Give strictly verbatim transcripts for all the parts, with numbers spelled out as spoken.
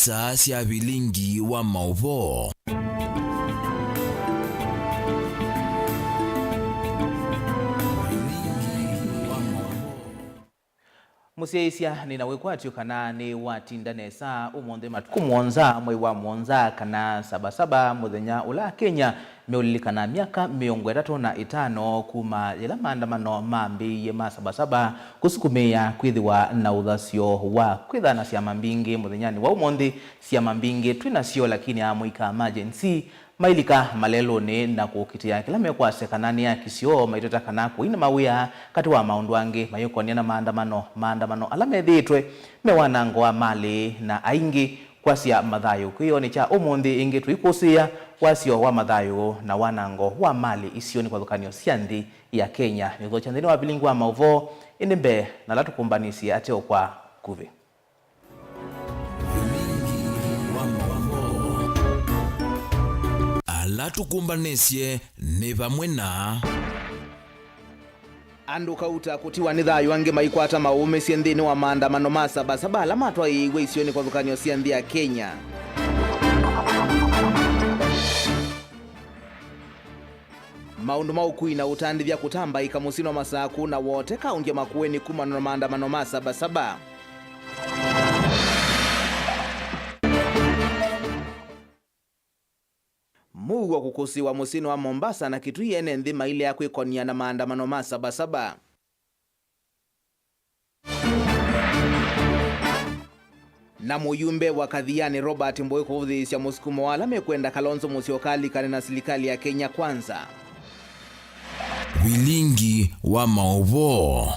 Saa sya vilingi wa maũvoo. Mũsyaĩĩsya, nĩ na wĩkwatyo kana nĩwatinda nesa ũmũnthĩ matukũ mũonza mwei wa mũonza, kana Saba Saba, mũthenya ũla Akenya meũlilikana myaka mĩongo ĩtatũ na ĩtano kuma yĩla maandamano mambĩĩie ma Saba Saba kũsukumĩĩa kwĩthĩwa na ũthasyo wa kwĩtha na syama mbingĩ mũthenyanĩ wa ũmũnthĩ. Syama mbingĩ twĩ nasyo, lakini amũika ma Gen Z mailika malelũnĩ na kũkitĩa kĩla mekwasya kana nĩ akisyo, maiteta kana kũina mawĩa katĩ wa maũndũ angĩ mayũkonĩa na maandamano, maandamano ala methĩĩtwe me wanango wa malĩ na aingĩ kwasya mathayũ. Kwĩyonĩ kya ũmũnthĩ ĩngĩ tũikũsĩĩa wasyo wa mathayũ na wanango wa malĩ isionĩ kĩvathũkany'o sya nthĩ ya Kenya. Nĩũthokya nthĩnĩ wa vilingi wa maũvoo, ĩndĩ mbee na ala tũkũmbanĩsye ateo kwa kuvĩ. Ala tũkũmbanĩsye nĩ vamwe na andũ kauta kũtiwa nĩ thayũ, angĩ maikwata maũmĩsye nthĩnĩ wa maandamano ma Saba Saba ala matwaĩĩiw'e isionĩ kĩvathũkany'o sya nthĩ ya Kenya. Maũndũ ma ũkui na ũtandĩthya kũtambaĩka mũsyĩnĩ wa Masakũ na Wote, kaũntĩ ya Makueni kumana na maandamano ma Saba Saba. Mũuo kũkũsĩĩwa mũsyĩnĩ wa Mombasa na Kitui, ene nthĩ mailea kwĩkonĩa na maandamano ma Saba Saba. Na mũyumbe wa Kathiani Robert Mbũĩ kũvũthĩĩsya mũsukumo wa ala mekwenda Kalonzo Musyoka alikane na silikalĩ ya Kenya Kwanza. Vilingi wa maũvoo.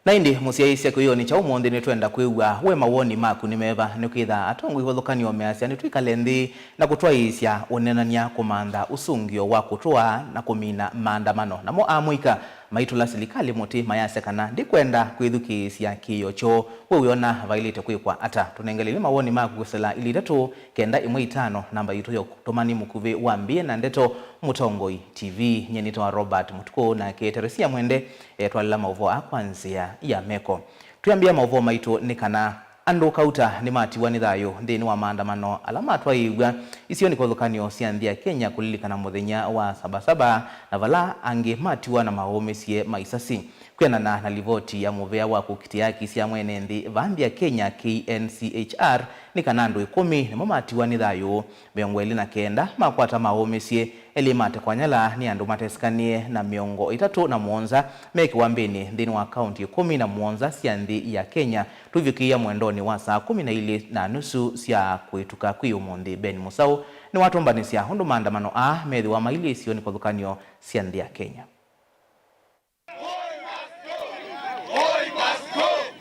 Na ĩndĩ, mũsyaĩĩsya, kĩwĩonĩ kya ũmũnthĩ nĩtwenda kwĩw'a we mawoni maku nĩ meva, nĩkwĩtha atongoi kĩvathũkany'o measya nĩtwĩkale nthĩ na kũtwaĩĩsya ũneenany'a kũmantha ũsũngĩo wa kũtũa na kũmina maandamano. Namo amũika maitũla silikalĩ mũtĩ mayasya kana ndĩkwenda kwĩthukĩĩsya kĩĩo kyoo. We wĩona vaĩlĩte kwĩkwa ata? Tũnengele mawoni maku kwĩsĩla ilĩ itatũ kenda ĩmwe itano, namba yitũ ya ũtũmani mũkuvĩ wa Mbie na Ndeto Mũtongoi T V. Nyie nĩtawa Robert Mũtukũ, nake Teresia Mwende etwalĩla maũvoo aa kwa nzĩa ya meko. Twĩambĩa maũvoo maitũ nĩ kana andũ kauta nĩmatiwa nĩ thayũ nthĩnĩ wa maandamano ala matwaĩĩw'a isionĩ kĩvathũkany'o sya nthĩ ya Kenya kũlilikana mũthenya wa Saba Saba, na vala angĩ matiwa na maũmĩsye ma isasi. Kwĩanana na livoti ya mũvĩa wa kũkitĩa haki sya mwene nthĩ vaa nthĩ ya Kenya, K N C H R, nĩ kana andũ ĩkũmi nĩmo matiwa nĩ thayũ, mĩongo ĩlĩ na kenda makwata maũmĩsye, elĩ matekwa nyala nĩ andũ matesĩkanĩe, na mĩongo ĩtatũ na mũonza me kĩwambĩnĩ nthĩnĩ wa kaũntĩ ĩkũmi na mũonza sya nthĩ ya Kenya. Tũivyũkĩĩa mwendonĩ wa saa kũmi na ilĩ na nusu sya kũĩtuka kwĩ ũmũnthĩ. Ben Mũsaũ nĩwatũmbanĩsya ũndũ maandamano aa methĩwa mailye isionĩ kĩvathũkany'o sya nthĩ ya Kenya.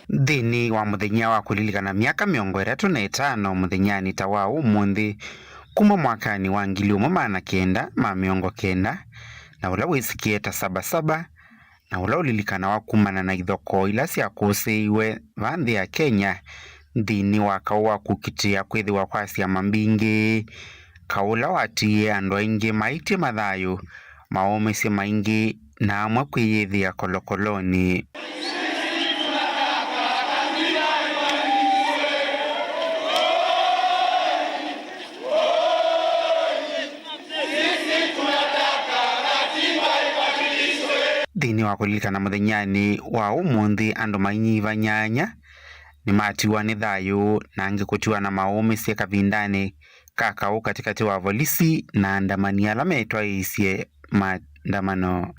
Nthĩnĩ wa mũthenya wa kũlilikana myaka mĩongo ĩtatũ na ĩtano mũthenyanĩ ta wa ũmũnthĩ, kuma mwakanĩ wa ngili ũmwe maana kenda ma mĩongo kenda, na ũla wĩsĩkĩe ta Saba Saba, na ũla ũlilikanawa kumana na ithokoo ila syakũsĩĩiwe vaa nthĩ ya Kenya nthĩnĩ wa kaũ wa kũkitĩa kwĩthĩwa kwa syama mbingĩ, kaũ ũla watiie andũ aingĩ maĩtye mathayũ, maũmĩsye maingĩ, na amwe kwĩyĩthĩa kolokolonĩ. Nthĩnĩ wa kũlilikana mũthenyanĩ wa ũmũnthĩ, andũ mainyiva nyanya nĩmatiwa nĩ thayũ na angĩ kũtiwa na maũmĩsye kavindanĩ ka kaũ katĩkatĩ wa volisi na andamani ala metwaĩĩsye maandamano.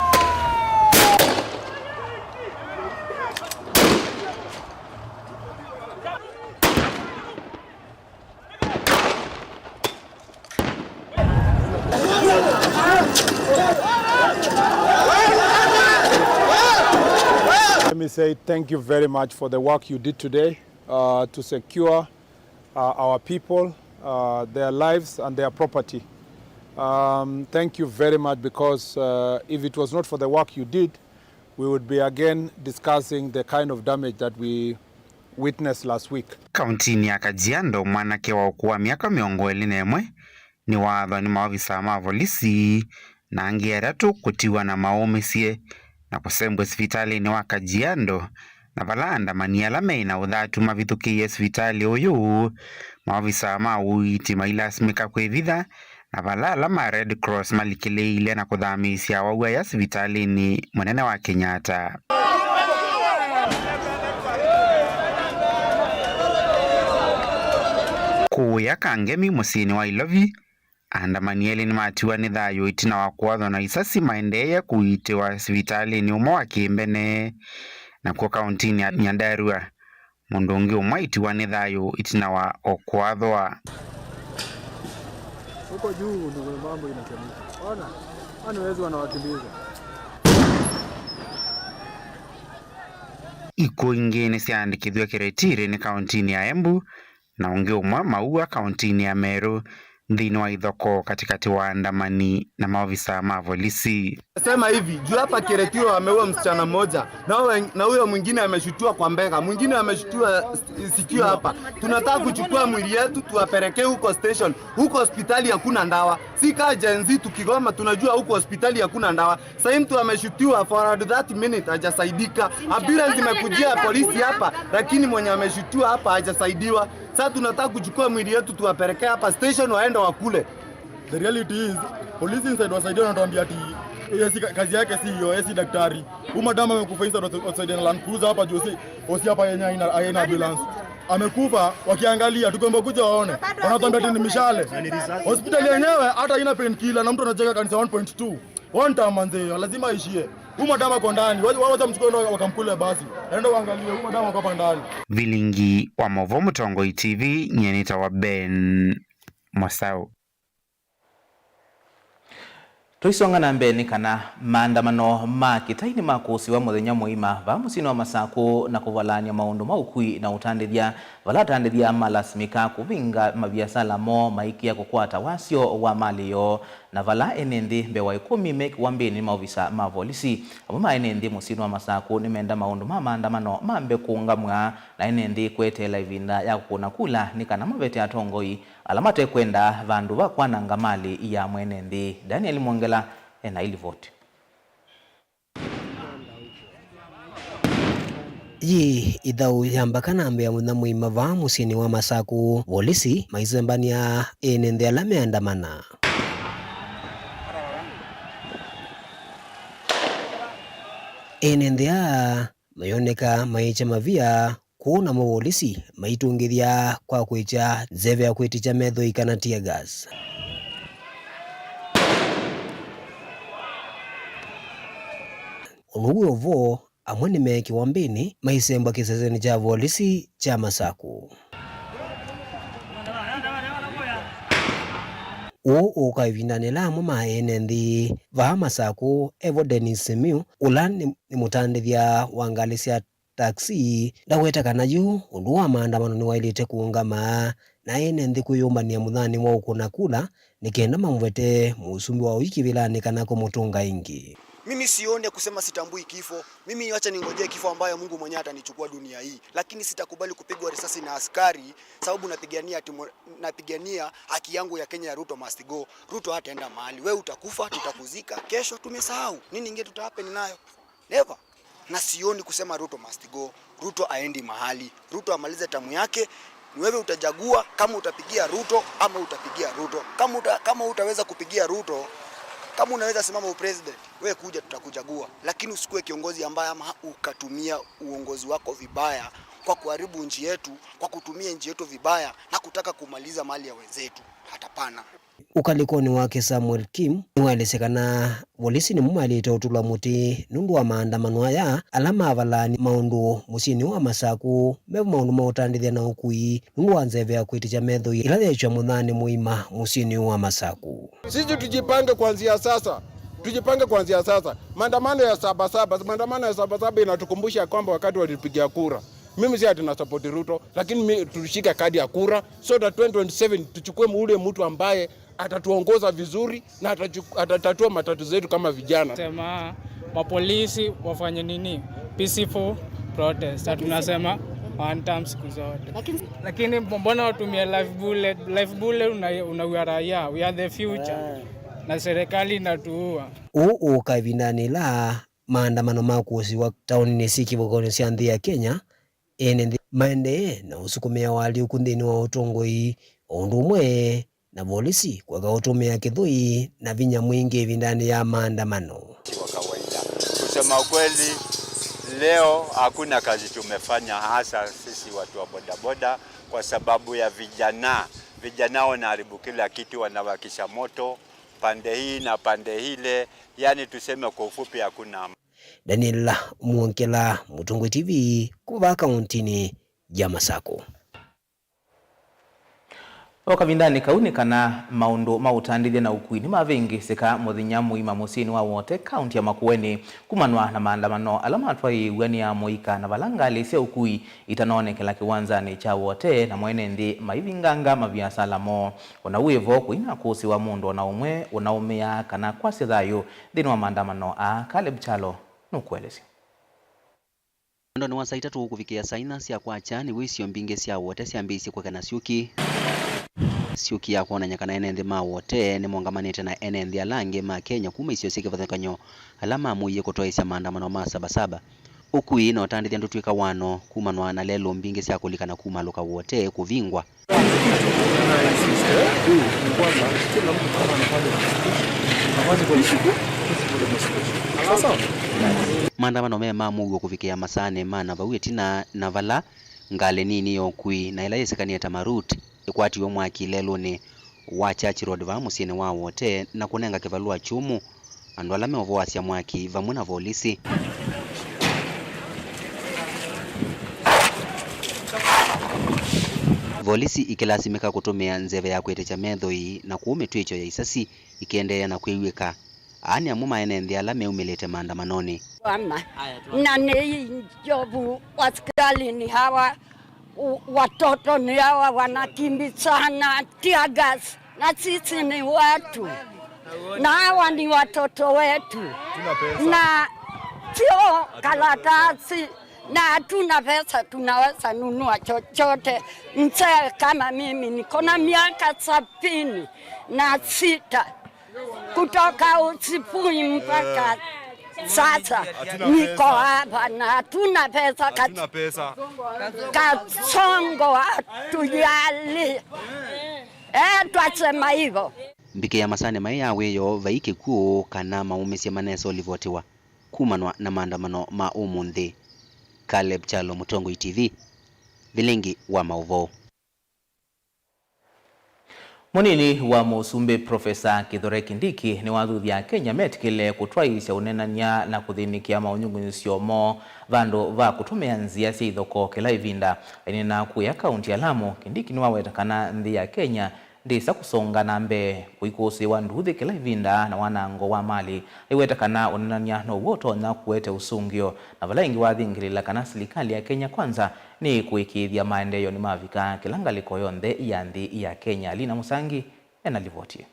Let me say thank you very much for the work you did today, uh, to secure, uh, our people, uh, their lives and their property. Um, thank you very much, because, uh, if it was not for the work you did, we would be again discussing the kind of damage that we witnessed last week. Kauntinĩ ya Kajiado, mwanake wa ũkũũ wa myaka mĩongo ĩlĩ na ĩmwe nĩwaathwa nĩ maovisaa ma volisi na angĩ atatũ kũtiwa na maũmĩsye na kũsembw'a sivitalĩnĩ wa Kajiado na vala andamani ala meĩ na ũthatu mavithũkĩie sivitalĩ ũyũ, maovisa ma ũiiti mailasimĩka kwĩvitha, na vala ala ma Red Cross malikĩlĩĩile na kũthamĩĩsya awau aya sivitalĩnĩ mũnene wa Kenyatta. Kũũya Kangemi mũsyĩnĩ wa Ilovi, andamani elĩ nĩmatiwa nĩ thayũ ĩtina wa kũathwa na isasi maendeeye kũiitĩwa sivitalĩnĩ ũmwe wa Kĩmbene, nakw'o kaũntĩnĩ ya Nyandarua. Mũndũ ũngĩ ũmwe aitiwa nĩ thayũ ĩtina wa o kũathwa. Huko juu ndio mambo inachemka. Ona, wani wezi wanawakimbiza. Ikuũ ingĩ nĩsyaandĩkĩthw'e Kĩrĩtirĩ nĩ kaũntĩnĩ ya Embu, na ũngĩ ũmwe Maua kaũntĩnĩ ya Meru, nthĩnĩ wa ithokoo katĩkatĩ wa andamani na maovisa ma volisi. Nasema hivi, juu hapa Kiretiro wameua msichana mmoja, na huyo, na huyo mwingine ameshutiwa kwa mbega, mwingine ameshutiwa s-, sikio hapa. Tunataka kuchukua mwili yetu tuwapelekee huko station. Huko hospitali hakuna ndawa. Si kaa Gen Z tukigoma, tunajua huko hospitali hakuna ndawa. Sasa mtu ameshutiwa for around thirty minutes hajasaidika. Ambulance imekujia polisi hapa, lakini mwenye ameshutiwa hapa hajasaidiwa. Sasa tunataka kuchukua mwili yetu tuwapelekee hapa station waende wakule. The reality is, police inside wasaidia wanatuambia ati yeye si ka-, kazi yake si hiyo, yeye si daktari. Huyu madam amekufa inside wa-, wasaidia na Land Cruiser hapa juu si, osi hapa yenye haina, haina ambulance. Amekufa, wakiangalia, tukiomba kuja waone. Wanatuambia ati ni mishale. Hospitali yenyewe hata haina painkiller na mtu anajenga kanisa one point two. One time manze, lazima aishie. Huyu madam ako ndani. Wa-, wa-, wacha mchukue ndo wakamkule basi. Enda uangalie huyu madam ako hapa ndani. Vilingi wa Movo Mũtongoi T V, nyie nĩtawa Ben Mosau. Tũisonga na mbee nĩ kana maandamano ma kĩtai nĩmakũsĩwa mũthenya mũima vaa mũsyĩnĩ wa Masakũ na kũvalany'a maũndũ ma ũkui na ũtandĩthya, vala atandĩthya malasimĩka kũvinga maviasala moo maikĩa kũkwata wasyo wa malĩ yoo, na vala ene nthĩ mbee wa ĩkũmi me kĩwambĩnĩ nĩ maovisa ma volisi. Amwe ma ene nthĩ mũsyĩnĩ wa Masakũ nĩmenda maũndũ ma maandamano mambe kũũngamw'a, na ene nthĩ kweteela ĩvinda ya kũkũna kula nĩ kana mavete atongoi ala matekwenda vandũ va kwananga malĩ ya mwene nthĩ. Daniel Mwongela ena ilivoti. Yĩ ĩthaũ ya mbaka na mbee ya mũthenya mũima vaa mũsyĩnĩ wa Masakũ, volisi maisembany'a ene nthĩ ala meandamana. Ene nthĩ aa mayoneka maĩkya mavia kũu, namo volisi maitũngĩthya kwa kwĩkya nzeve ya kwĩtĩkya methoi kana tear gas. Ũndũ wĩ o vo, amwe nĩ me kĩwambĩnĩ maisembwa kĩsesenĩ kya volisi kya Masakũ. Ũũ ũũka ĩvindanĩ ĩla amwe ma ene nthĩ vaa Masakũ, evo Dennis Simiyu, ũla nĩ, nĩ mũtandĩthya wa ngalĩ sya taxi, ndaweta kana yu ũndũ wa maandamano nĩwaĩlĩte kũũngama na ene nthĩ kwĩyũmbanĩa mũthanĩ wa ũkũna kula nĩ kenda mamũvete mũsumbĩ wa ũi kĩvĩlanĩ kana kũmũtũnga ĩngĩ. Mimi sioni ya kusema sitambui kifo. Mimi wacha ningojee kifo ambayo Mungu mwenyewe atanichukua dunia hii. Lakini sitakubali kupigwa risasi na askari sababu napigania ati mo-, napigania haki yangu ya Kenya ya Ruto must go. Ruto hataenda mahali. Wewe utakufa, tutakuzika. Kesho tumesahau. Nini ingine tutahappen nayo? Never. Na sioni kusema Ruto must go. Ruto aendi mahali. Ruto amalize tamu yake. Ni wewe utajagua kama utapigia Ruto ama utapigia Ruto. Kama uta-, kama utaweza kupigia Ruto, kama unaweza simama upresident, wewe kuja, tutakuchagua. Lakini usikuwe kiongozi ambaye ama ukatumia uongozi wako vibaya kwa kuharibu nchi yetu, kwa kutumia nchi yetu vibaya na kutaka kumaliza mali ya wenzetu. Hapana. Ũkalĩkonĩ wake, Samuel Kim nĩwaelesya kana volisi nĩmo maĩlĩte ũtũlwa mũtĩ nũndũ wa maandamano aya ala mavalaa maũndũ mũsyĩnĩ wa Masakũ, me maũndũ ma ũtandĩthya na ũkui nũndũ wa nzeve ya kwĩtĩkya methoi ĩla yeekywa mũthanĩ mũima mũsyĩnĩ wa Masakũ. Sisi tujipange kuanzia sasa. Tujipange kuanzia sasa. Maandamano ya Sabasaba, maandamano ya Sabasaba inatukumbusha kwamba wakati walitupigia kura. Mimi si ati na support Ruto, lakini mi, tushike kadi ya kura so that twenty twenty-seven tuchukue ule mtu ambaye atatuongoza vizuri na atachu-, atatatua matatizo zetu kama vijana. Sema mapolisi wafanye nini? Peaceful protest. Na tunasema one term siku zote. Lakini mbona watumie live bullet? Live bullet una-, unaua raia. We are the future. Na serikali inatuua. Ũũ ũka ĩvindanĩ ĩla Maandamano ma kũsiwa taoninĩ syĩ kĩvathũkany'o sya nthĩ ya Kenya, ene nthĩ maendee na ũsukumĩa ũalyũku nthĩnĩ wa ũtongoi, o ũndũ ũmwe na volisi kũeka ũtũmĩa kĩthũi na vinya mwingĩ ĩvindanĩ ya maandamano. Wa kawaida. Kusema ukweli, leo hakuna kazi tumefanya, hasa sisi watu wa bodaboda, kwa sababu ya vijana. Vijana wanaharibu kila kitu, wanawakisha moto pande hii na pande ile, yani tuseme kwa ufupi hakuna amani. Daniel Mwongela, Mũtongoi T V, kuma kauntinĩ ya Masakũ. O kavindanĩ kau nĩ kana maũndũ ma ũtandĩthya na ũkui nĩmavĩngĩsĩka mũthenya mũima mũsyĩnĩ wa Wote, kaunti ya Makueni, kumanwa na maandamano ala matwaĩĩw'a nĩ amũika, na vala ngalĩ sya ũkui itanoonekela kĩwanzanĩ kya Wote, na mwene nthĩ maivinganga maviasala moo. O na wĩ vo, kũina kũsĩwa mũndũ o na ũmwe ũnaũmĩaa kana kwasya thayũ nthĩnĩ wa maandamano aa. Caleb Kyalo nũkũelesya. Mwendonĩ wa saa itatũ kũvikĩa saa inya sya kwakya, nĩw'o isio mbingĩ sya Wote syambĩĩisye kũekana syũki. Syũki ya kwonany'a kana ene nthĩ ma Wote nĩmongamanĩte na ene nthĩ ala angĩ ma Kenya kuma isio syĩ kĩvathũkany'o ala mamũie kũtwaĩĩsya maandamano ma Saba Saba. Ũkui na ũtandĩthya ndũtw'ĩka wano kumanwa na lelũ mbingĩ sya kũlika na kumaalũka Wote kũvingwa. Maandamano me ma mũuo kũvikĩa masaanĩ ma na vau ĩtina, na vala ngalĩ nini ya ũkui na ĩla yĩsĩkanĩe ta Marut ĩkwatiwe mwaki lelũnĩ wa Church Road vaa mũsyĩnĩ wa Wote na kũnenga kĩvalũa kyũmũ andũ ala meũvoasya mwaki vamwe na volisi. Volisi ikĩlasimĩka kũtũmĩa nzeve ya kwĩtĩkya methoi na kũu mĩtw'ĩkyo ya isasi ikĩendeea na kwĩw'ĩka. Aa nĩ amwe ma ene nthĩ ala meumĩlĩte maandamanonĩ. Mama, na nĩ njovu, askari ni hawa, u- watoto ni hawa wanakimbizana, tear gas, na sisi ni watu, na hawa ni watoto wetu, na sio karatasi, na hatuna pesa tunaweza nunua chochote. Mzee kama mimi niko na miaka sabini na sita. Kutoka usibuhi mpaka sasa niko hapa na hatuna pesa. Kasongo hatujali. Eh, twasema hivyo. Mbikĩ ya masaanĩ maĩ ya wĩoo vai kĩkw'ũ kana maumĩsye manesa ũlivotiwa kumanwa na maandamano ma ũmũnthĩ. Caleb Kyalo, Mũtongoi T V, vilingi wa maũvoo. Mũnini wa Mũsumbĩ Profesa Kithure Kindiki nĩwathuthya Akenya metĩkĩle kũtwaĩĩsya ũneenany'a na kũthĩnĩkĩa maũnyungunyĩsyo moo vandũ va kũtũmĩa nzĩa sya ithokoo kĩla ĩvinda. Aineena kũya kaunti ya Lamu, Kindiki nĩwaweta kana nthĩ ya Kenya ndĩsa kũsonga na mbee kũikũsĩĩwa nduuthĩ kĩla ĩvinda na wanango wa malĩ. Aiweta kana ũneenany'a now'o ũtonya kũete ũsũngĩo, na vala ĩngĩ wathingĩlĩĩla kana silikalĩ ya Kenya Kwanza nĩĩkũĩkĩĩthya maendeeo nĩmavika kĩla ngalĩko yonthe ya nthĩ ya Kenya. Lina Mũsangi ena livoti ĩĩ.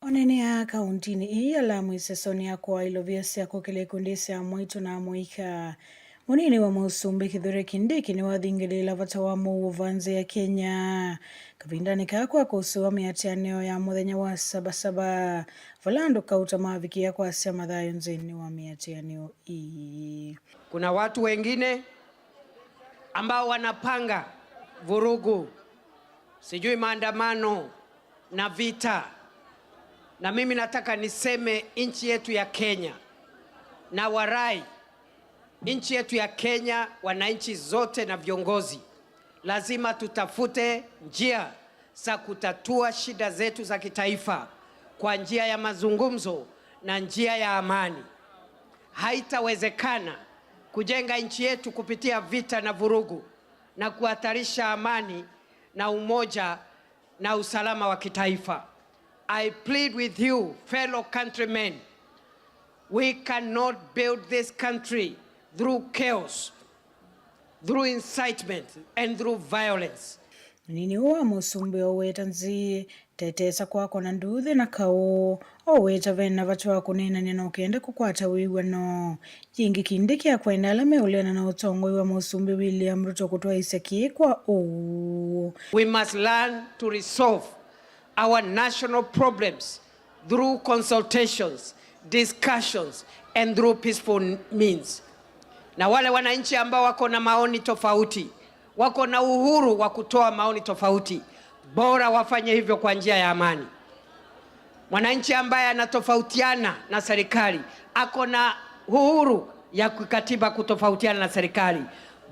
Oneenea kauntinĩ ĩĩ ya Lamu ĩsesonĩ ya kũaa ilovia sya kũkĩla ikundi sya amwaitũ na amũika, mũnini wa Mũsumbĩ Kithure Kindiki nĩwathingĩlĩĩla vata wa mũuo va nzĩ ya Kenya kavindanĩ kaa kwa kũsũa mĩatĩanĩo ya mũthenya wa Saba Saba, vala andũ kauta mavikĩa kwasya mathayũ nthĩnĩ wa mĩatĩanĩo ii. Kuna watu wengine ambao wanapanga vurugu, sijui maandamano na vita. Na mimi nataka niseme nchi yetu ya Kenya, na warai nchi yetu ya Kenya, wananchi zote na viongozi, lazima tutafute njia za kutatua shida zetu za kitaifa kwa njia ya mazungumzo na njia ya amani. Haitawezekana kujenga nchi yetu kupitia vita na vurugu na kuhatarisha amani na umoja na usalama wa kitaifa. I plead with you, fellow countrymen, we cannot build this country through chaos, through incitement and through violence. Mũnini ũũ wa Mũsumbĩ ũweta nzĩ tetesa kwakwa na nduuthĩ na kaũ, ũweta vena vata wa kũneenany'a na ũkenda kũkwata wĩw'ano. Yĩngĩ Kindiki akwenda ala meũleana na ũtongoi wa Mũsumbĩ William Ruto kũtwaĩĩsya kĩĩ kwa ũu. We must learn to resolve our national problems through consultations, discussions and through peaceful means. Na wale wananchi ambao wako na maoni tofauti, wako na uhuru wa kutoa maoni tofauti, bora wafanye hivyo kwa njia ya amani. Mwananchi ambaye anatofautiana na serikali ako na uhuru ya kikatiba kutofautiana na serikali,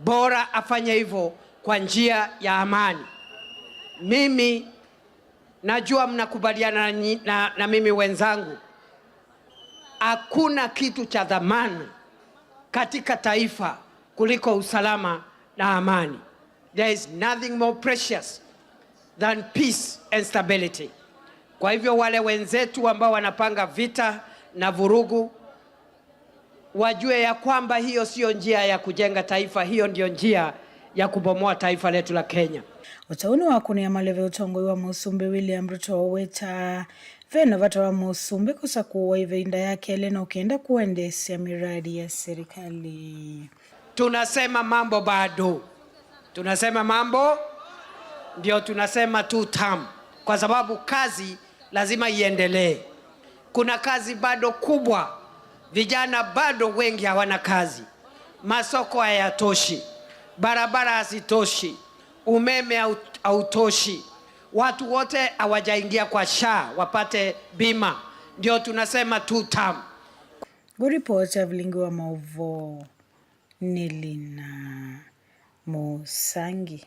bora afanye hivyo kwa njia ya amani. Mimi najua mnakubaliana na, na, na mimi wenzangu, hakuna kitu cha dhamana katika taifa kuliko usalama na amani. There is nothing more precious than peace and stability. Kwa hivyo wale wenzetu ambao wanapanga vita na vurugu, wajue ya kwamba hiyo sio njia ya kujenga taifa, hiyo ndio njia ya kubomoa taifa letu la Kenya. Ũtau nĩ wakũnĩa maleve ũtongoi wa Mũsumbĩ William Ruto wĩta ve na vata wa Mũsumbĩ kũsakũwa ĩvinda ya kelĩ na ũkenda kũendeesya miradi ya serikali. Tunasema mambo bado. Tunasema mambo, ndio tunasema two term, kwa sababu kazi lazima iendelee. Kuna kazi bado kubwa, vijana bado wengi hawana kazi, masoko hayatoshi, barabara hazitoshi, umeme hau-, hautoshi, watu wote hawajaingia kwa SHA wapate bima, ndio tunasema two term. Ngũripoti ya vilingi wa maũvoo. Nĩ Lina Mũsangi.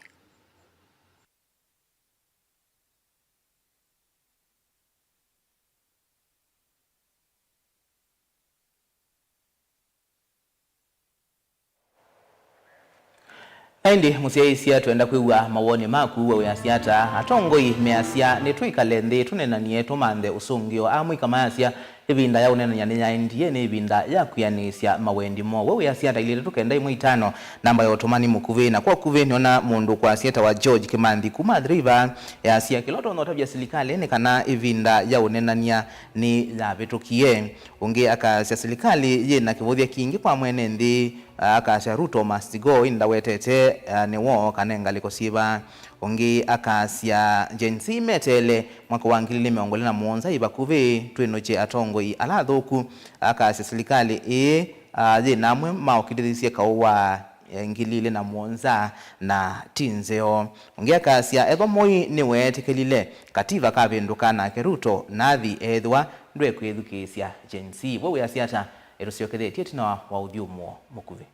Na ĩndĩ, mũsyaĩĩsya, twenda kwĩw'a mawoni maku. We wĩasya ata? Atongoi measya, nĩtwĩkale nthĩ tũneenanie, tũmanthe ũsũngĩo. Amũika mayasya, ĩvinda ya ũneenany'a nĩyaendie, nĩ ĩvinda ya kwĩanĩsya mawendi moo. We wĩasya ata? Ilĩ itatũ kenda ĩmwe itano, namba ya ũtũmani mũkuvĩ. Na kwa ũkuvĩ, nĩona mũndũ ũkwasya etawa George Kĩmanthi kuma Athi River, easya, kĩla ũtonya ũtavya silikalĩ nĩ kana ĩvinda ya ũneenany'a nĩyavĩtũkie. Ũngĩ akasya silikalĩ yĩ na kĩvũthya kingĩ kwa mwene nthĩ, akasya Ruto must go, ĩndĩ ndawetete, ah, nĩ woo kana ngalĩko syĩva. Ũngĩ akasya Gen Z meteele mwaka wa ngili ilĩ mĩongo ĩlĩ na mũonza ĩ vakuvĩ, twĩnũkye atongoi ala athũku. Akasya silikalĩ ĩĩ, ah, yĩ na amwe maũkilĩthisye kaũ wa, eh, ngili ilĩ na mũonza na ti nzeo. Ũngĩ akasya ethwa Moi nĩweetĩkĩlile, kativa kavĩndũka nake Ruto nathi ethĩwa ndwekwĩthukĩĩsya Gen Z. We wĩasya ata? Ĩtũsyokethetye ĩtina wa ũthyũmũo mũkuvĩ.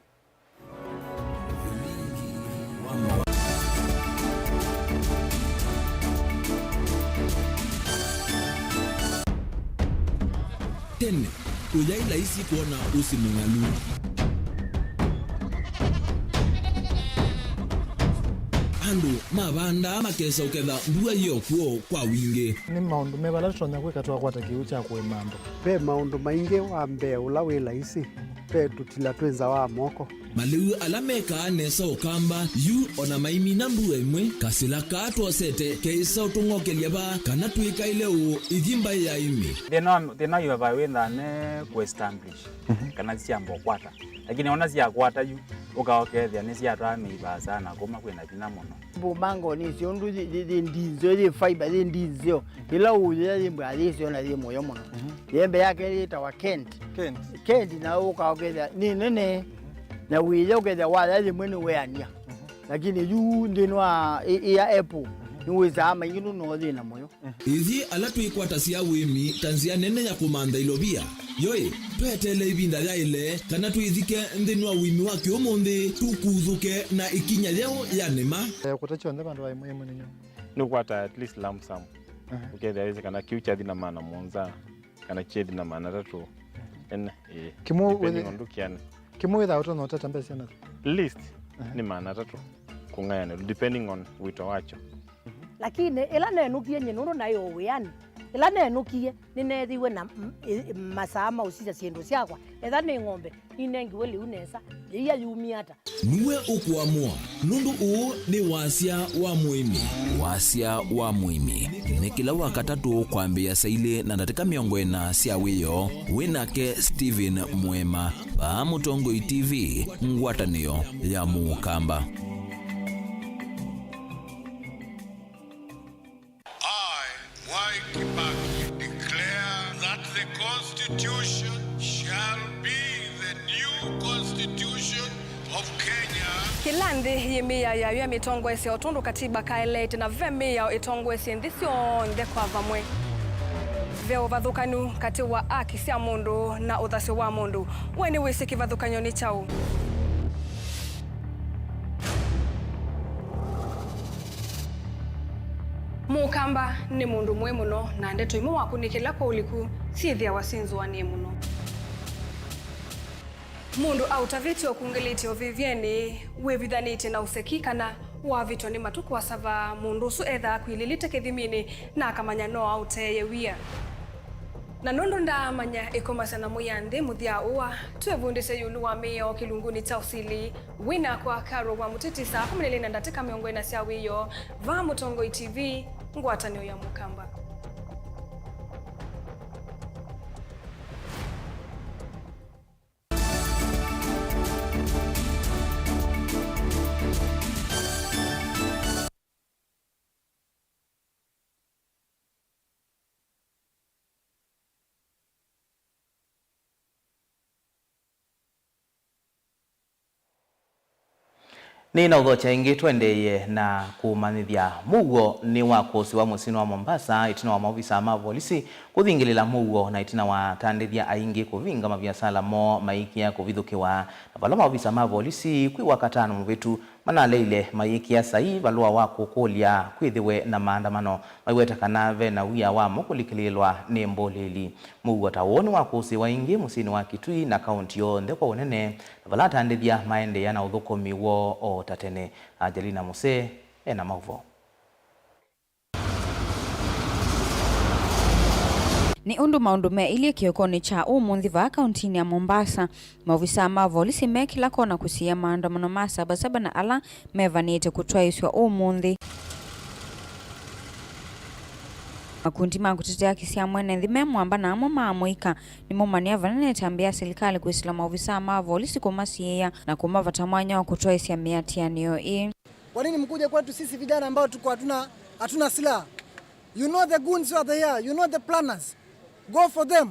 Tene, kũyaĩ laisi kwona ũsĩ mũng'alu. Andũ mavandaa makesa ũketha mbua yĩ o kw'o kwa wingĩ. Nĩ maũndũ meva ala tũtonya kwĩka twakwata kĩw'ũ kya kũĩma andũ? Ve maũndũ maingĩ. Wa mbee ũla wĩ laisi, ve tũtila twĩ nza wa moko. Malĩu ala mekaa nesa Ũkamba yu o na maimina mbua ĩmwe, kasĩla kaa twosete keĩsa ũtũng'okelya vaa kana twĩkaĩle ũũ ithi mbaĩ ya ĩmĩ. Thĩna wa, thĩna wa ĩvava wĩthaa ne kũ establish, mhm, kana syamba ũkwata. Lakini ona syakwata yu, ũka ũkethĩa nĩsyatwaa mĩivaa sana kuma kwĩna vinya mũno. Mbumangoni icio ũndũ yĩ, yĩ, yĩ ndinzeo, yĩ fiber, yĩ ndinzeo. Ĩla ũũyĩa yĩ mbaa yĩseo na yĩ mũyo mũno. Mhm. Yembe yake yĩtawa Kent. Kent. Kent na ũka ũkethĩa nĩ nene. Na wĩya ũkethĩa waya yĩmwe nĩweania. Mhm. Lakini yu nthĩnĩ wa ĩ, ĩ ya apple, mhm, nĩwĩsaa maingĩ nũndũ no yĩ na mũyo. Ithyĩ ala twĩkwatasya ũĩmi ta nzĩa nene ya kũmantha ilovia, yoĩ, tweteele ĩvinda yaĩle kana twĩthike nthĩnĩ wa ũĩmi wa kĩũmũnthĩ, tũkuthũke na ĩkinya yeũ ya nĩma. Eh, kũta kyonthe vandũ va ĩmwe ĩmwe nĩ nyũmũ. Nĩũkwata at least lump sum. Aha. Ũkethĩa wĩsĩ kana kĩu kyathi na maana mũonza, kana kyethi na maana atatũ. Ene, ĩĩ. Kĩmwe depending wĩthĩ-, on ndũkĩane. Kĩmwe wĩthaa ũtonya ũtata mbesa syana? Least, aha, nĩ maana atatũ kũng'ayanĩlwa, depending on wĩto wakyo. Lakini ĩla nenũkie nyie nũndũ naĩ o wĩanĩ, ĩla nenũkie nĩneethiwe na m-, ĩ-, masaa ma ũsisya syĩndũ syakwa, etha nĩ ng'ombe, ninengiwe lĩu nesa, yĩia yumie ata? Nue ũkũamũa, nũndũ ũũ nĩ wasya wa mũĩmi. Wasya wa mũĩmi nĩ kĩla Wakatatũ kwambĩĩa saa ilĩ na ndatĩka mĩongo ĩna sya wĩoo, wĩ nake Stephen Mwema, vaa Mũtongoi T V, ngwatanĩo ya Mũkamba. I, Mwai Kibaki, declare that the Constitution shall be the new constitution of Kenya. Kĩla nthĩ yĩ mĩao yayo ya mĩtongoesya o tondũ katiba kaeleete, na ve mĩao ĩtongoesye nthĩ syonthe kwa vamwe. Ve ũvathũkanu katĩ wa aki sya mũndũ na ũthasyo wa mũndũ. We nĩwĩsĩ kĩvathũkany'o nĩ kyaũ? Mũkamba nĩ mũndũ mũĩ mũno, na ndeto imwe wakũnĩkĩla kwa ũliku syĩthĩawa syĩnzũanĩe mũno. Mũndũ aũtavĩtye ũkungĩlĩtye ũvĩvyenĩ, wĩvithanĩtye na ũseki, kana wavĩtwa nĩ matukũ asava, mũndũ ũsu ethaa akwilĩlĩte kĩthiminĩ na akamanya no aũteeye wia. Na nũndũ ndaamanya ĩkomasya na mũya nthĩ mũthya ũa, twĩvundĩsye ĩũlũ wa mĩao kĩlungunĩ kya ũsili. Wĩ nakwa Carol wa Mũtĩtĩ saa kũmi na ilĩ na ndatĩka mĩongo ĩna sya wĩoo, vaa Mũtongoi T V, ngwatanĩo ya Mũkamba. Nĩnaũthokya ĩngĩ, tũendeeye na kũmanyĩthya. Mũuo nĩwakũsĩwa mũsyĩnĩ wa Mombasa ĩtina wa maovisaa ma volisi kũthingĩlĩla mũuo na ĩtina wa atandĩthya aingĩ kũvinga maviasala moo maikĩa kũvithũkĩwa, na vala maovisaa ma volisi kwĩ Wakatano mũvĩtu manaleile mayĩkĩa saii valũa wa kũkũlya kwĩthĩwe na maandamano, maiweta kana ve na wia wamo kũlikĩlĩĩlwa nĩ mbũlĩĩli. Mũuo ta ũũ nĩwakũsĩĩwa ĩngĩ mũsyĩnĩ wa Kitui na kaũnti yonthe kwa ũnene, na vala atandĩthya maendeea na ũthũkũmi woo o ta tene. Angelina Musee e na maũvoo. Nĩ ũndũ maũndũ meĩlye kĩokonĩ kya ũmũnthĩ vaa kaũntinĩ ya Mombasa, maovisaa ma volisi me kĩla kona kũsiĩĩa maandamano ma Saba Saba na ala mevanĩte kũtwaĩĩsw'a ũmũnthĩ. Makundi ma kũtetea haki sya mwene nthĩ me mwamba na amwe ma amũika nĩmaumanĩa vanene ĩtambya ya silikalĩ kwĩsĩla maovisaa ma volisi kũmasiĩĩa na kũmavata mwanya wa kũtwaĩĩsya mĩatĩanĩo ĩĩ. Kwa nini mkuje kwetu sisi vijana ambao tuko hatuna, hatuna silaha? You know the goons who are there, you know the planners. Go for them.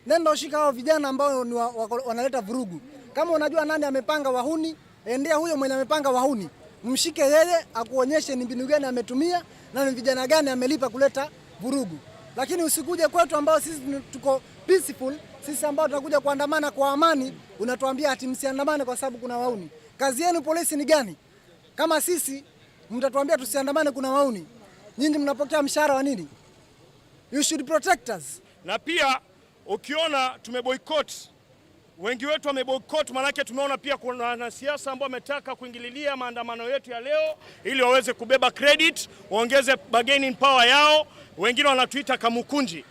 Nenda ushika hao vijana ambao ni wa, wako, wanaleta vurugu. Kama unajua nani amepanga wahuni, endea huyo mwenye amepanga wahuni. Mshike yeye, akuonyeshe ni mbinu gani ametumia na ni vijana gani amelipa kuleta vurugu. Lakini usikuje kwetu ambao sisi tuko peaceful, sisi ambao tunakuja kuandamana kwa amani, unatuambia ati msiandamane kwa sababu kuna wahuni. Kazi yenu polisi ni gani? Kama sisi mtatuambia tusiandamane, kuna wahuni, nyinyi mnapokea mshahara wa nini? You should protect us. Na pia ukiona tumeboycott, wengi wetu wameboycott, maanake tumeona pia kuna wanasiasa ambao wametaka kuingililia maandamano yetu ya leo ili waweze kubeba credit, waongeze bargaining power yao. Wengine wanatuita kamukunji.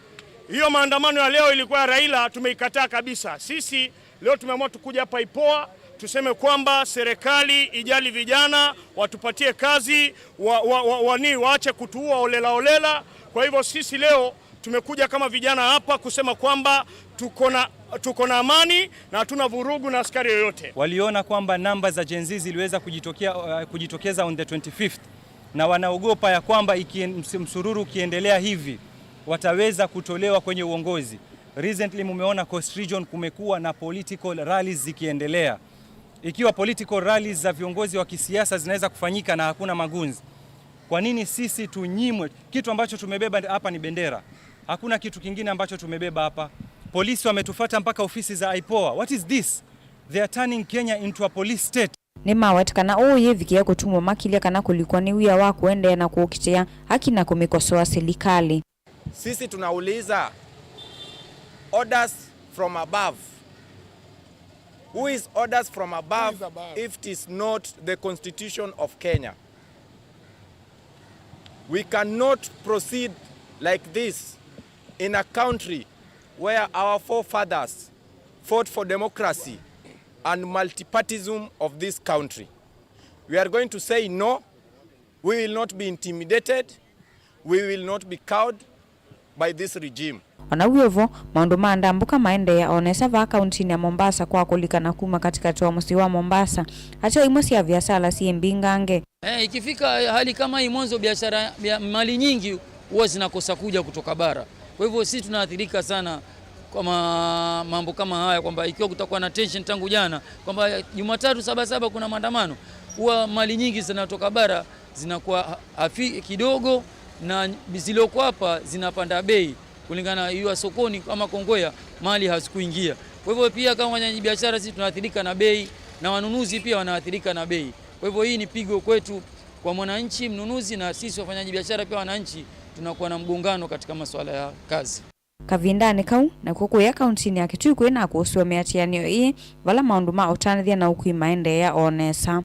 Hiyo maandamano ya leo ilikuwa ya Raila, tumeikataa kabisa. Sisi leo tumeamua tukuja hapa IPOA, tuseme kwamba serikali ijali vijana, watupatie kazi, wa, wa, wa, wani, waache kutuua olela olela. Kwa hivyo sisi leo tumekuja kama vijana hapa kusema kwamba tuko na, tuko na amani na hatuna vurugu na askari yoyote. Waliona kwamba namba za Gen Z ziliweza kujitokea, uh, kujitokeza on the twenty-fifth, na wanaogopa ya kwamba ikien-, ms-, msururu ukiendelea hivi, wataweza kutolewa kwenye uongozi. Recently mumeona Coast Region kumekuwa na political rallies zikiendelea. Ikiwa political rallies za viongozi wa kisiasa zinaweza kufanyika na hakuna magunzi, kwa nini sisi tunyimwe? Kitu ambacho tumebeba hapa ni bendera. Hakuna kitu kingine ambacho tumebeba hapa. Polisi wametufuata mpaka ofisi za IPOA. What is this? They are turning Kenya into a police state. Nĩmaweta kana ũũ yĩvikĩe kũtumwa makilye kana kũlikwa nĩ wia wa kũendeea na kũkitĩa haki na kũmĩkosoa silikalĩ. Sisi tunauliza, orders from above. Who is orders from above if it is not the constitution of Kenya? We cannot proceed like this in a country where our forefathers fought for democracy and multipartism of this country. We are going to say no. We will not be intimidated. We will not be cowed by this regime. Ona wĩ ũvo, maũndũ ma ndambũka maendeea o nesa vaa kauntinĩ ya Mombasa kwa kũlikana kuma katĩkatĩ wa mũsyĩ wa Mombasa, ateo imwe sya viasala syĩ mbingange. Eh, ikifika hali kama hii mwanzo biashara, bia-, mali nyingi huwa zinakosa kuja kutoka bara. Kwa hivyo sisi tunaathirika sana Kwa ma-, mambo kama haya, kwamba ikiwa kutakuwa na tension tangu jana, kwamba Jumatatu Sabasaba kuna maandamano, huwa mali nyingi zinatoka bara zinakuwa ha-, hafi kidogo, na zilizoko hapa zinapanda bei kulingana na hiyo sokoni kama Kongowea, mali hazikuingia. Kwa hivyo pia kama wafanyabiashara sisi tunaathirika na bei, na wanunuzi pia wanaathirika na bei. Kwa hivyo hii ni pigo kwetu, kwa mwananchi mnunuzi, na sisi wafanyabiashara pia wananchi tunakuwa na mgongano katika masuala ya kazi. Kavindanĩ kau, nakw'o kũya kauntinĩ ya Kitui kwĩ na kũsũa mĩatĩanĩo ĩĩ, vala maũndũ ma ũtanĩthya na ũkui maendeea o nesa.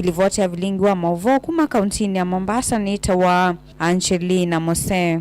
Livoti ya vilingi wa maũvoo kuma kauntinĩ ya Mombasa nĩtawa Angelina Mose.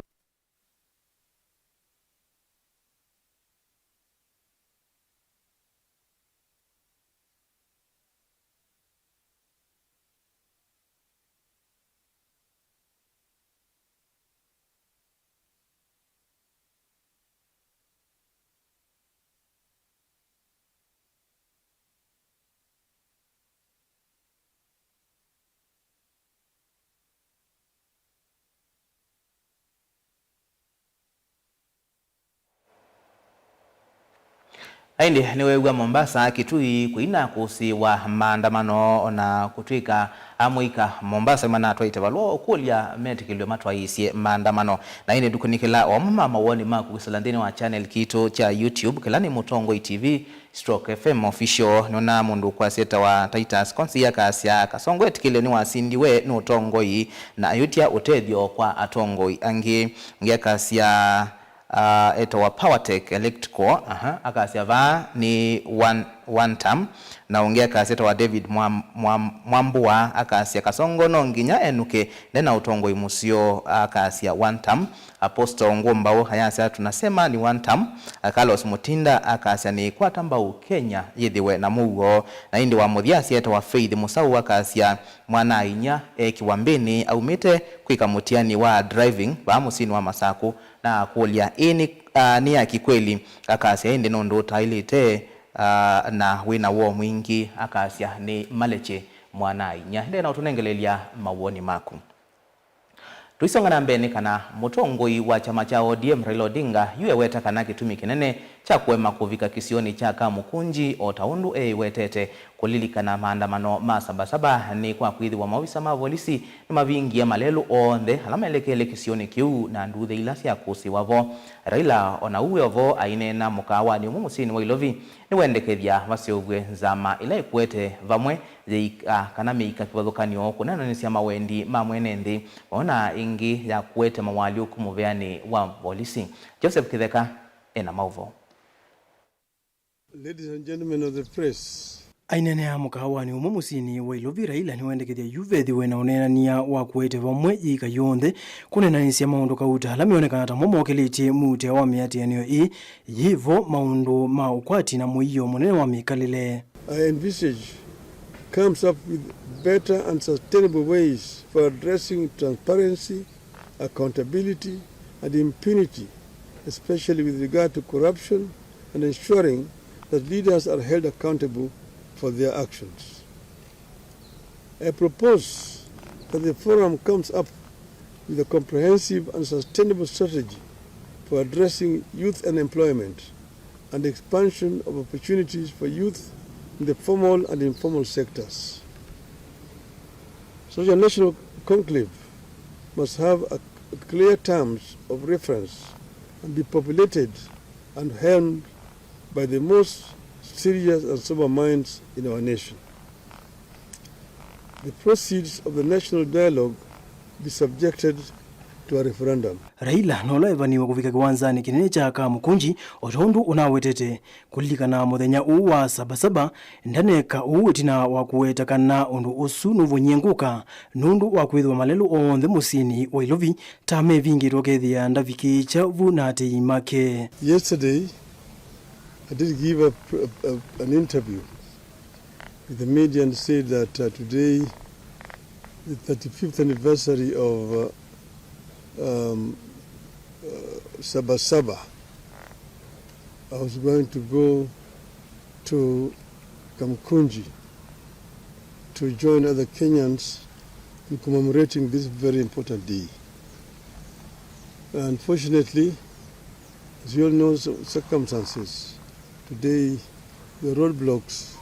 Na ĩndĩ nĩweew'a Mombasa, Kitui kũina kũsĩ wa maandamano, ona kũtw'ĩka amũika Mombasa manatwaĩte valũa ũkũlya metĩkĩlw'e matwaĩĩsye maandamano. Na ĩndĩ ndũkũnĩkĩla o amwe ma mawoni maku kwĩsĩla nthĩnĩ wa channel kitũ kya YouTube, kĩla nĩ Mũtongoi T V stroke F M Official. Nĩona mũndũ ũkwasya etawa Titus Konsi akasya, Kasongo etĩkĩlye nĩwasindiwe nĩ ũtongoi na ayũtya ũtethyo kwa atongoi angĩ. Ũngĩ akasya, ah, etawa Powertech Electrical, aha, akasya vaa nĩ one, one term. Na ũngĩ akasya etawa David Mwam-, Mwam-, Mwambua akasya, Kasongo no nginya enũke, ndena ũtongoi mũseo, akasya one term. Apostle Ngũmbaũ ayasya, Tunasema ni one term. Carlos Mutinda akasya, Nĩkwata mbau Kenya yĩthĩwe na mũuo. Na ĩndĩ wa mũthya asya etawa Faith Mũsaũ akasya, Mwana-a-inyia e kĩwambĩnĩ aumĩte kwĩka mũtiani wa driving vaa mũsyĩnĩ wa Masakũ, na akũlya, Ĩ nĩ, ah, nĩ aki kweli? Akasya, Ĩndĩ nũndũ ũtaĩlĩte, ah, na wĩ na woo mwingĩ, akasya, Nĩ maleche mwana-a-inyia. Ndena ũtũnengelelya mawoni maku. Tũisonga na mbee nĩ kana mũtongoi wa kyama kya O D M Raila Odinga yu eweta kana kĩtumi kĩnene kya kũema kũvika kĩsionĩ kya Kamukunji o ta ũndũ eĩwetete kũlilikana maandamano ma Sabasaba nĩ kwa kwĩthĩwa maovisa ma volisi nĩmavingie malelũ onthe ala maelekeele kĩsionĩ kĩu na nduthĩ ila syakũsĩĩwa vo. Raila o na ũu e o vo aineena mũkaawanĩ ũmwe mũsyĩnĩ wa Ilovi nĩwendekethya vaseũvw'e nzama ĩla ĩkũete vamwe yĩika kana mĩika kĩvathũkany'o kũneenanĩsya mawendi ma mwene nthĩ, vamwe na ĩngĩ ya kũete mawaalyũku mũveanĩ wa volisi. Joseph Kĩtheka ena maũvoo. Ladies and gentlemen of the press. Aineenea mũkaawanĩ ũmwe mũsyĩnĩ wa Ilovi, Raila nĩwendekethya yu vethĩwe na ũneenany'a wa kũete vamwe yĩika yonthe kũneenanĩsya maũndũ kauta ala meonekana ta mo mokĩlĩtye mũutĩa wa mĩatĩanĩo ĩĩ yĩ vo, maũndũ ma ũkwati na mũio mũnene wa mĩkalĩle. I envisage comes up with better and sustainable ways for addressing transparency, accountability, and impunity, especially with regard to corruption and ensuring that leaders are held accountable for their actions. I propose that the forum comes up with a comprehensive and sustainable strategy for addressing youth unemployment and expansion of opportunities for youth in the formal and informal sectors. Such a national conclave must have a, a clear terms of reference and be populated and helmed by the most serious and sober minds in our nation. The proceeds of the national dialogue be subjected to a referendum. Raila nola evaniwe kũvika kĩwanzanĩ kĩnene kya Kamukunji, o ta ũndũ ũnawetete. Kũlilikana mũthenya ũũ wa Sabasaba, ndaneka ũu ĩtina wa kũweta kana ũndũ ũsu nũvonyie ngũka, nũndũ wa kwĩthĩwa malelũ onthe mũsyĩnĩ wa Ilovi ta mevingĩtwe ũkethĩa ndavikĩĩkya vu na atei make. Yesterday, I did give a, a, a, an interview with the media and said that, uh, today, the thirty-fifth anniversary of, uh, um, uh, Saba Saba, I was going to go to Kamkunji to join other Kenyans in commemorating this very important day. Unfortunately, as you all know, cir-, circumstances today, the roadblocks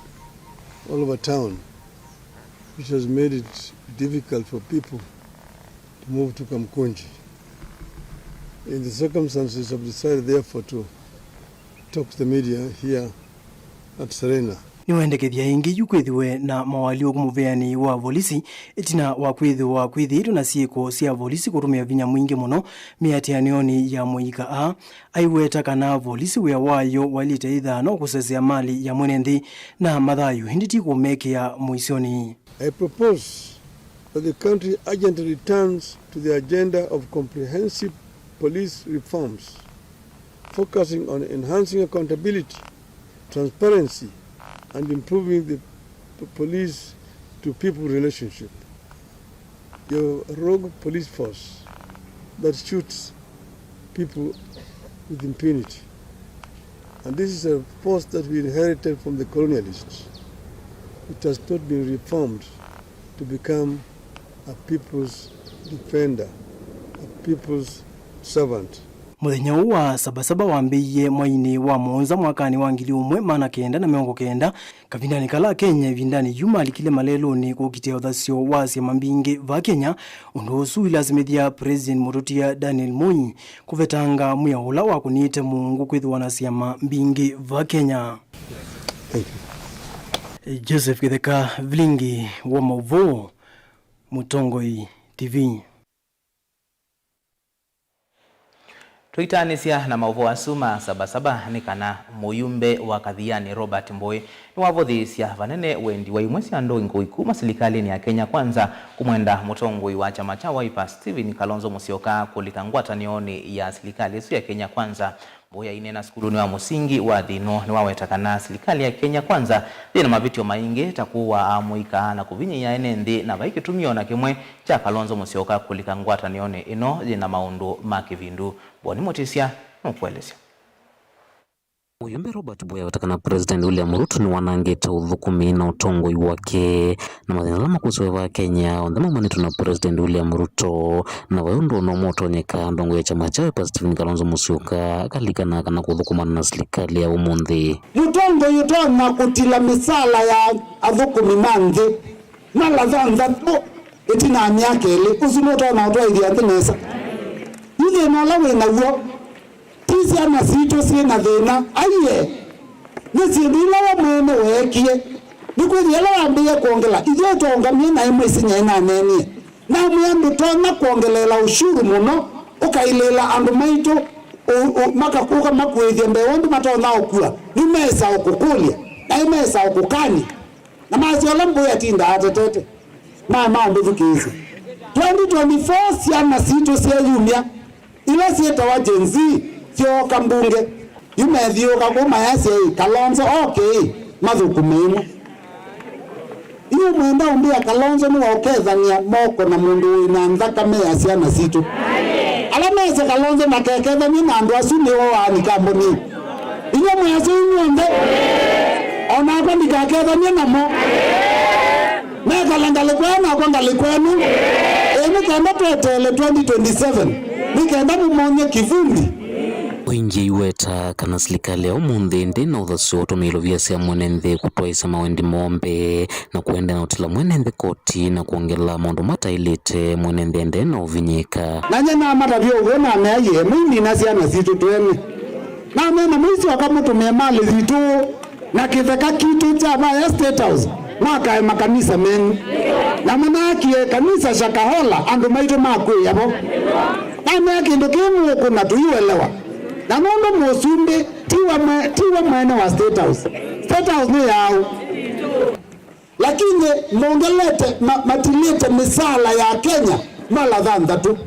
all over town, which has made it difficult for people to move to Kamkunji. In the circumstances, I've decided, therefore, to talk to the media here at Serena. Nĩwendekethya ĩngĩ yu kwĩthĩwe na moalyũku mũvĩanĩ wa volisi ĩtina wa kwĩthĩwa kwĩthĩĩtwe na syĩko sya volisi kũtũmĩa vinya mwingĩ mũno mĩatĩanĩonĩ ya mũika. A aiweta kana volisi wĩa wayo wailĩte ĩthano kũsesea mali ya mwene nthĩ na mathayũ, ĩndĩ ti kũmekĩa mũisyonĩ. I propose that the country urgently returns to the agenda of comprehensive police reforms, focusing on enhancing accountability, transparency, and improving the p-, police to people relationship. Your rogue police force that shoots people with impunity. And this is a force that we inherited from the colonialists. It has not been reformed to become a people's defender, a people's servant. Mũthenya ũũ wa Sabasaba wambĩĩie mweinĩ wa mũonza mwakanĩ wa ngili ũmwe maana kenda na mĩongo kenda, kavindanĩ kala Akenya ĩvindanĩ yu malikile malelũnĩ kũkitĩa ũthasyo wa syama mbingĩ va Kenya. Ũndũ ũsu ũilasimĩthya President mũtũtia Daniel Moi kũvetanga mwĩao ũla wakũnĩte mũungu kwĩthĩwa na syama mbingĩ va Kenya. Joseph Kĩtheka, Vilingi wa Maũvoo, Mũtongoi T V. Tũitaanĩsya na maũvoo asu ma Sabasaba nĩ kana mũyumbe wa Kathiani Robert Mbũĩ nĩwavũthĩĩsya vanene wendi wa imwe sya ndũngũ kuma silikalĩnĩ ya Kenya Kwanza kũmwenda mũtongoi wa kyama kya Wiper Stephen Kalonzo Musyoka kũlika ngwatanĩonĩ ya silikalĩ ĩsu ya Kenya Kwanza. Mbũĩ aineena sukulunĩ wa mũsingi wa Thino nĩwaweta kana silikalĩ ya Kenya Kwanza yĩ na mavĩtyo maingĩ ta kũaa amũika na kũvinyĩĩa ene nthĩ na vai kĩtumi o na kĩmwe kya Kalonzo Musyoka kũlika ngwatanĩonĩ ĩno yĩ na maũndũ ma kĩvindu. Boni Mũtĩsya nũkũelesya. Mũyumbe Robert Mbũĩ aweta kana President William Ruto nĩwanangĩte ũthũkũmi na ũtongoi wake, na mathĩna ala makwĩsĩwe va Kenya onthe maumanĩtwe na President William Ruto, na vai ũndũ ona ũmwe ũtonyeka ndongo ya kyama kya Wiper Stephen Kalonzo Musyoka akalikana kana kũthũkũmana na silikalĩ ya ũmũnthĩ. Mũtongoi ũtonya kũtila mĩsala ya athũkũmi ma nthĩ mala thanthatũ ĩtina wa myaka ĩlĩ, ũsu nũtonya ũtwaĩthya nthĩ nesa? Yu thĩna ũla wĩ naw'o, ti syana sitũ syĩ na thĩna aiee, nĩ syĩndũ ila we mwene weekie. Nĩkwĩthĩa ĩla wambĩĩe kwongela, ithyĩ twaũngamie naĩ mwĩsĩ nyaĩ naneenie, namwĩa ndũtonya kwongeleela ũshuru mũno ũkailĩĩla andũ maitũ ũ-, ũ-, makakũka makuĩthye mbee ũndũ matonya ũkua, nĩmesa ũkũkũlya, naĩ mesa ũkũkany'a. Na masya ũla Mbũĩ atindaa atetete, maema ũmbĩthukĩĩsya. Twenty twenty-four syana sitũ syeyumya, ila syĩtawa Gen Z, syooka mbunge. Yu methiũũka kũu mayasya ĩ, Kalonzo oke ĩ, mathũkũme ĩmwe. Inyuĩ mwenda ũmbĩa Kalonzo nĩwe ũkethany'a moko na mũndũ wĩ na nthakame ya syana sitũ? Ala mesĩ Kalonzo ndakekethany'e na andũ asu nĩo waani kamboni. Inyuĩ mwĩasya inyuonthe, o nakwa ndikakethany'e namo. Mekala ngalĩko ĩno nakwa ngalĩko ĩno. Ĩ, nĩ kenda tweteele twenty twenty-seven, nĩ kenda mũmony'e kĩvumbi. Ũingĩ iweta kana silikalĩ ya ũmũnthĩ ndĩ na ũthasyo ũtũmĩa ilovia sya mwene nthĩ kũtwaĩsya mawendi moo mbee na kũendeea na ũtila mwene nthĩ koti na kwongela maũndũ mataĩlĩte mwene nthĩ ende na ũvinyĩĩka. Na nyie namatavya ũw'o namea, yĩe, mũindina syana sitũ twene. Namea na mũisyoka mũtũmĩe malĩ yitũ na kĩtheka kitũ kya vaya State House, mwakae makanisa menyu. Na mũnaakie kanisa Shakahola, andũ maitũ makwĩĩa vo. Namea kĩndũ kĩĩ mũũkũna tũiũelewa. Na nũndũ mũsumbĩ tiwe mwe-, tiwe mwene wa State House. State House nĩ yaũ? Lakini mongelete, ma-, matilĩte mĩsaala ya Kenya mala thanthatũ.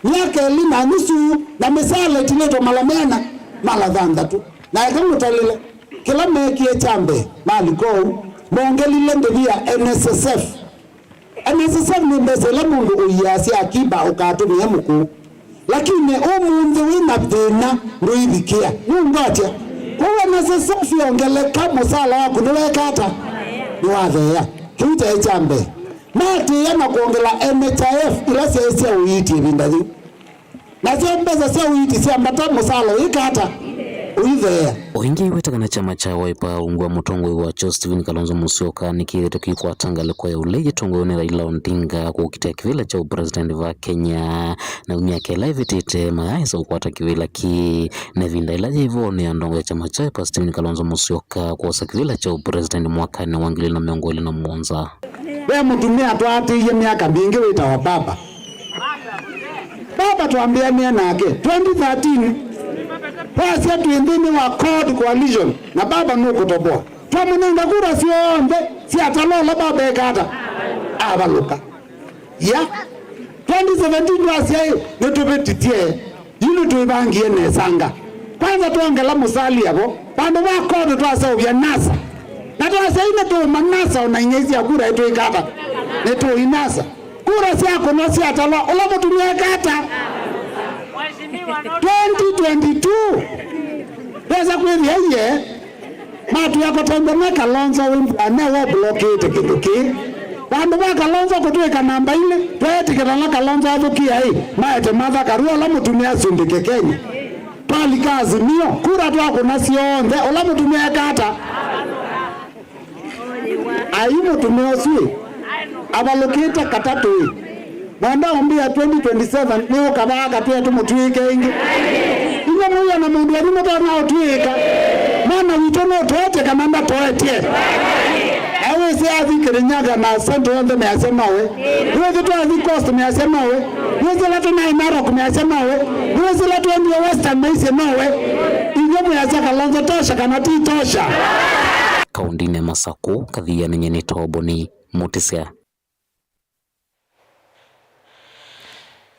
Myaka ĩlĩ na nusu, na mĩsaala ĩtilĩtwe mala meana? Mala thanthatũ. Na eka ngũtalĩle, kĩla meekie kya mbee, malika ũu, mongelile ndĩvi ya N S S F. N S S F nĩ mbesa ila mũndũ ũiaa sya akiba ũkatũmĩa mũkũũ. Lakini ũmũnthĩ wĩ na thĩna ndũivikĩa. Nũngwatya? Kwoou N S S F yongeleka, mũsala waku nĩweka ata? Nĩwatheea. Kĩu kyaĩ kya mbee. Maatĩĩa na kwongela N H I F ila syaĩ sya ũiiti ĩvinda yĩu. Nasyo mbesa sya ũiiti syambata, mũsala ũikata, ũitheea. O ĩngĩ, ĩwetekana kyama kya Wiper ungu wa mũtongoi wakyo Stephen Kalonzo Musyoka nĩkĩthĩtwe kĩikwata ngalĩko ya ũlei ĩtongoew'e nĩ Raila Odinga kũkitĩa kĩvĩla kya ũpresident va Kenya. Na myaka ĩla ĩvĩtĩte, mayaaĩsa kũkwata kĩvĩla kĩĩ, na ĩvinda ĩla yĩ vo nĩ ya ndongo ya kyama kya Wiper Stephen Kalonzo Musyoka kwosa kĩvĩla kya ũpresident mwakanĩ wa ngili ilĩ na mĩongo ĩlĩ na mũonza. Ve mũtumĩa twaatĩĩie myaka mingĩ wĩtawa Baba. Baba twambĩanĩe nake twenty thirteen, twasya twĩ nthĩnĩ wa Code Coalition, na Baba nũkũtoboa. Twamũnenga kura syonthe syatalwa ũla Baba eka ata? Avalũka. Ya. Twenty seventeen twasya ĩ, nĩtũvĩtithye. Yu nĩtwĩvangie nesanga. Kwanza twongela Musalia vo. Vandũ va Code twaseũvya NASA. Na twasya yu nĩtũũma NASA, ona ing'ei sya kura ĩtwĩka ata? Nĩtũũi NASA. Kura syakũnwa syatalwa, ũla mũtumĩa eka ata? Twenty twenty-two. Ndesa kwĩthĩa iye. Matwĩa kũtembea na Kalonzo wĩmbwa newe ũblokĩte kĩndũ kĩĩ. Vandũ va Kalonzo kũtwĩka namba ilĩ, tweetĩkĩla na Kalonzo athũkĩa ĩ, maete Martha Karua ũla mũtumĩa asumbĩke Kenya. Twalika Azimio, kura twakũna syonthe, ũla mũtumĩa eka ata? Ai mũtumĩa ũsu ĩ, avalũkĩte katatũ ĩ. Mwenda ũmbĩa twenty twenty-seven nĩ ũkavaa katwĩa tũmũtw'ĩĩke ĩngĩ. Inyuĩ mũiona mũndũ wenyu mũtonya ũtw'ĩĩka. Mwana witũ nũtoete kana ndatoetye? Na wĩsĩ athi Kirinyaga na Central yonthe measya nowe. Nĩwĩsĩ twathi Coast measya nowe. Nĩwĩsĩ la tũnaĩ Narok measya nowe. Nĩwĩsĩ la twendie Western maisye nowe. Inyuĩ mwĩasya Kalonzo tosha kana ti tosha? Kaũndĩnĩ ya Masakũ, Kathia nĩ nyie nĩ Toboni Mũtĩsya.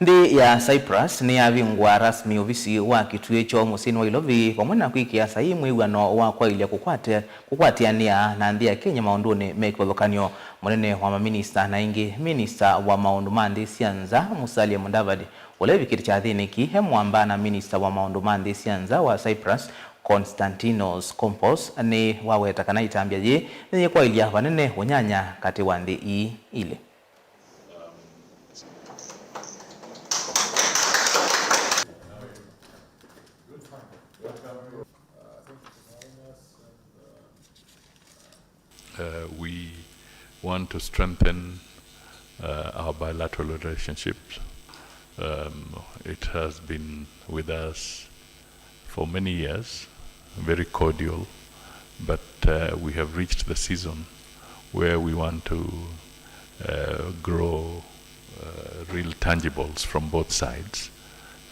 Nthĩ ya Cyprus nĩyavingũa rasmi ovisi wa kĩtuĩ kyoo mũsyĩnĩ wa Ilovi, vamwe na kwĩkĩa saii mwĩw'ano wa kwaĩlya kũkwate-, kũkwatĩanĩa na nthĩ ya Kenya maũndũnĩ me kĩvathũkany'o. Mũnene wa maminista na ĩngĩ minista wa maũndũ ma nthĩ sya nza, Musalia Mudavadi, ũla wĩvikĩte kyathĩnĩ kĩĩ e mũamba na minista wa maũndũ ma nthĩ sya nza wa Cyprus, Konstantinos Kompos, nĩwaweta kana ĩtambya yĩĩ nĩyĩkwaĩlya vanene ũnyanya katĩ wa nthĩ ii ilĩ. Uh, we want to strengthen, uh, our bilateral relationships. Um, it has been with us for many years, very cordial, but, uh, we have reached the season where we want to, uh, grow, uh, real tangibles from both sides,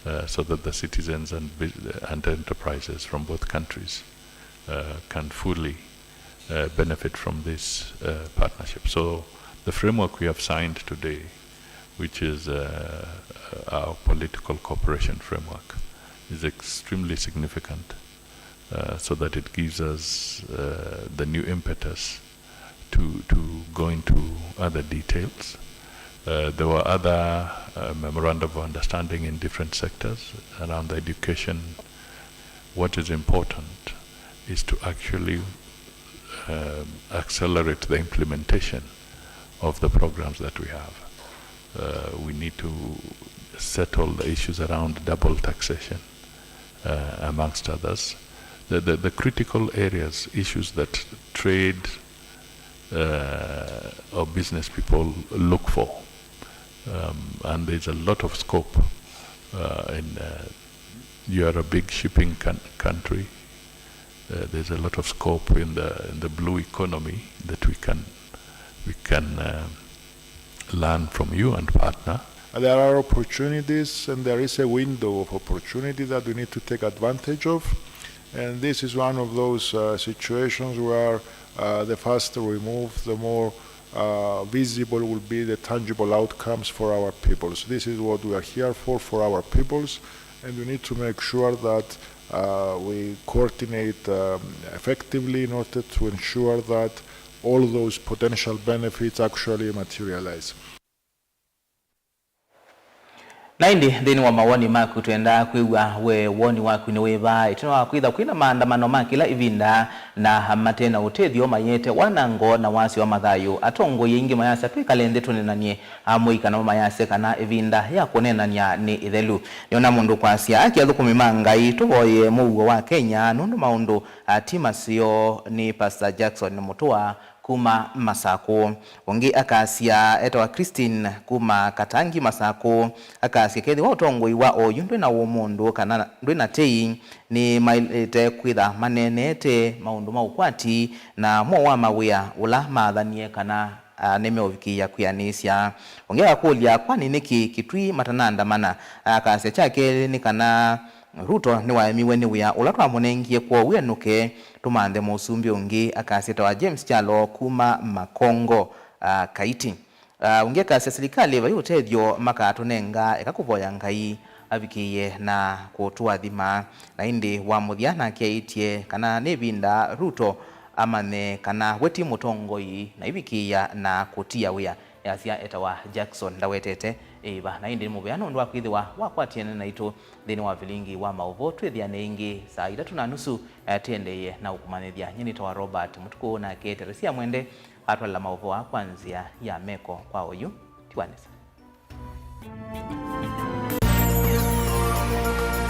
uh, so that the citizens and bus-, and enterprises from both countries, uh, can fully, uh, benefit from this, uh, partnership. So the framework we have signed today, which is, uh, our political cooperation framework, is extremely significant, uh, so that it gives us, uh, the new impetus to, to go into other details. Uh, there were other, uh, memorandum of understanding in different sectors around education. What is important is to actually, um, accelerate the implementation of the programs that we have. Uh, we need to settle the issues around double taxation, uh, amongst others. The, the, the critical areas, issues that trade, uh, or business people look for. Um, and there's a lot of scope, uh, in, uh, you are a big shipping coun-, country. Uh, there's a lot of scope in the, in the blue economy that we can, we can, uh, learn from you and partner. There are opportunities and there is a window of opportunity that we need to take advantage of. And this is one of those, uh, situations where, uh, the faster we move, the more, uh, visible will be the tangible outcomes for our peoples. This is what we are here for, for our peoples. And we need to make sure that, uh, we coordinate, um, effectively in order to ensure that all those potential benefits actually materialize. Na ĩndĩ nthĩnĩ wa mawoni maku, twendaa kwĩw'a we woni waku nĩ wĩva ĩtina wa kwĩtha kwĩna maandamano ma kĩla ĩvinda na mate na ũtethyo mayĩete wanango na wasyo wa mathayũ? Atongoi aingĩ mayasya twĩkale nthĩ tũnenany'e amũika namo mayasya kana ĩvinda ya kũnenany'a nĩ ĩthelu. Nĩona mũndũ kwasya, aki athũkũmi ma Ngai, tũvoye mũuo wa Kenya nũndũ maũndũ, ah, ti maseo. Nĩ Pastor Jackson Mũtũa kuma Masakũ. Ũngĩ akasya etawa Christine kuma Katangi, Masakũ, akasya kethĩwa ũtongoi wa oyu ndwĩ na ũmũndũ kana ndwĩ na tei, nĩ maĩlĩte kwĩtha maneenete maũndũ ma ũkwati na mwo wa mawĩa ũla maathanie kana, a, nĩmeũvikĩĩa kwĩanĩsya. Ũngĩ akakũlya, kwani nĩkĩ Kitui matanaandamana? Akasya kya kelĩ nĩ kana Ruto nĩwaemiwe nĩ wĩa ũla twamũnengie, kwoou enũke tũmanthe mũsumbĩ ũngĩ. Akasya etawa James Kyalo kuma Makongo, a, Kaiti. A, ũngĩ akasya, silikalĩ vai ũtethyo makatũnenga, eka kũvoya Ngai avikĩĩe na kũtũathima. Na ĩndĩ wa mũthya nake aĩtye kana nĩ ĩvinda Ruto amanye kana we ti mũtongoi na ivikĩĩa na kũtia wĩa, yasya etawa Jackson. Ndawetete ĩva, na ĩndĩ nĩ mũvea nũndũ wa kwĩthĩwa wakwatiene naitũ nthĩnĩ wa vilingi wa maũvoo. Twĩthĩane ĩngĩ saa itatũ na nusu, eh, tĩendeeye na ũkũmanyĩthya. Nyie nĩtawa Robert Mũtukũ, nake Teresia Mwende atwalĩla maũvoo aa kwa nzĩa ya meko kwa oyu. Tiwa nesa.